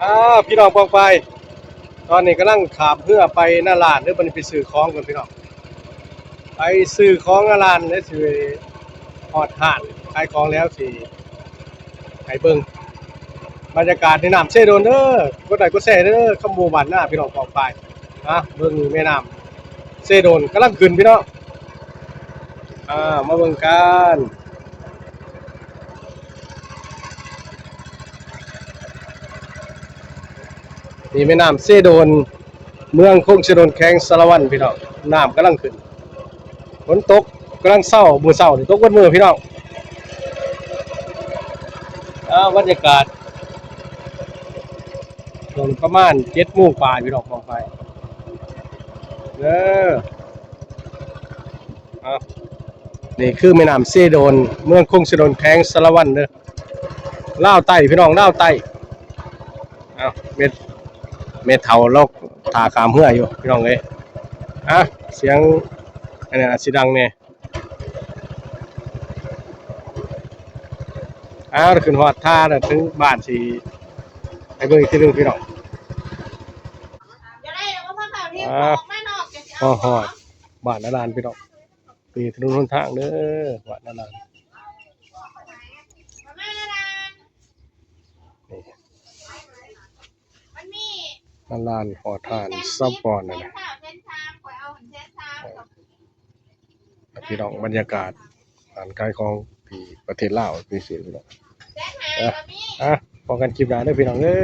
ອ້າວ ພີ່ນ້ອງປ້ອງປາຍ ຕອນນີ້ກຳລັງຂ້າມເຮືອໄປນາລ້ານເດີ ບັດນີ້ໄປຊື້ຂອງກ່ອນພີ່ນ້ອງ ໄປຊື້ຂອງນາລ້ານ ແລ້ວຊິຮອດຮ້ານຂາຍຂອງແລ້ວຊິໃຫ້ເບິ່ງບັນຍາກາດໃນນ້ຳເຊໂດນເດີ ກົດໄລ້ກົດແຊເດີ ຄຳໝູ່ບ້ານນາ ພີ່ນ້ອງປ້ອງປາຍ ມາເບິ່ງແມ່ນ້ຳເຊໂດນກຳລັງຂຶ້ນພີ່ນ້ອງ ອ່າ ມາເບິ່ງກັນ. ນີ້ແມ່ນ້ຳເຊໂດນ ເມືອງຄົງເຊໂດນ ແຂວງສາລະວັນພີ່ນ້ອງ ນ້ຳກຳລັງຂຶ້ນ ຝົນຕົກກຳລັງເຊົາ ມື້ເຊົ້ານີ້ຕົກເບິດມື້ພີ່ນ້ອງ ອ່າ ບັນຍາກາດ ຊ່ວງປະມານເຈັດໂມງປາຍພີ່ນ້ອງປ້ອງປາຍເດີ ອ່າ ນີ້ຄືແມ່ນ້ຳເຊໂດນ ເມືອງຄົງເຊໂດນ ແຂວງສາລະວັນເດີ ລາວໃຕ້ພີ່ນ້ອງ ລາວໃຕ້ ອ້າວ ແມ່ ແມ່ເຖົ້າລາວຖ້າຂ້າມເຮືອຢູ່ພີ່ນ້ອງເອີຍ ອ່າ ສຽງອັນນັ້ນອາດຊິດັງແດ່ ອ້າວ ຂຶ້ນຮອດທ່າແລ້ວ ເຖິງບ້ານຊິໃຫ້ເບິ່ງອີກເທື່ອໜຶ່ງພີ່ນ້ອງ ອ່າ ຮອດ ຮອດບ້ານນາລ້ານພີ່ນ້ອງ ນີ້ຖະໜົນຫົນທາງເດີ ບ້ານນາລ້ານ ນີ້ ນາລ້ານ ຮອດຮ້ານຊາວປອນນັ້ນແຫຼະ ພີ່ນ້ອງ ບັນຍາກາດຮ້ານຂາຍຂອງທີ່ປະເທດລາວ ເປັນຈັ່ງຊີ້ພີ່ນ້ອງ ອ່າ ພໍ້ກັນຄລິບໜ້າເດີພີ່ນ້ອງເດີ.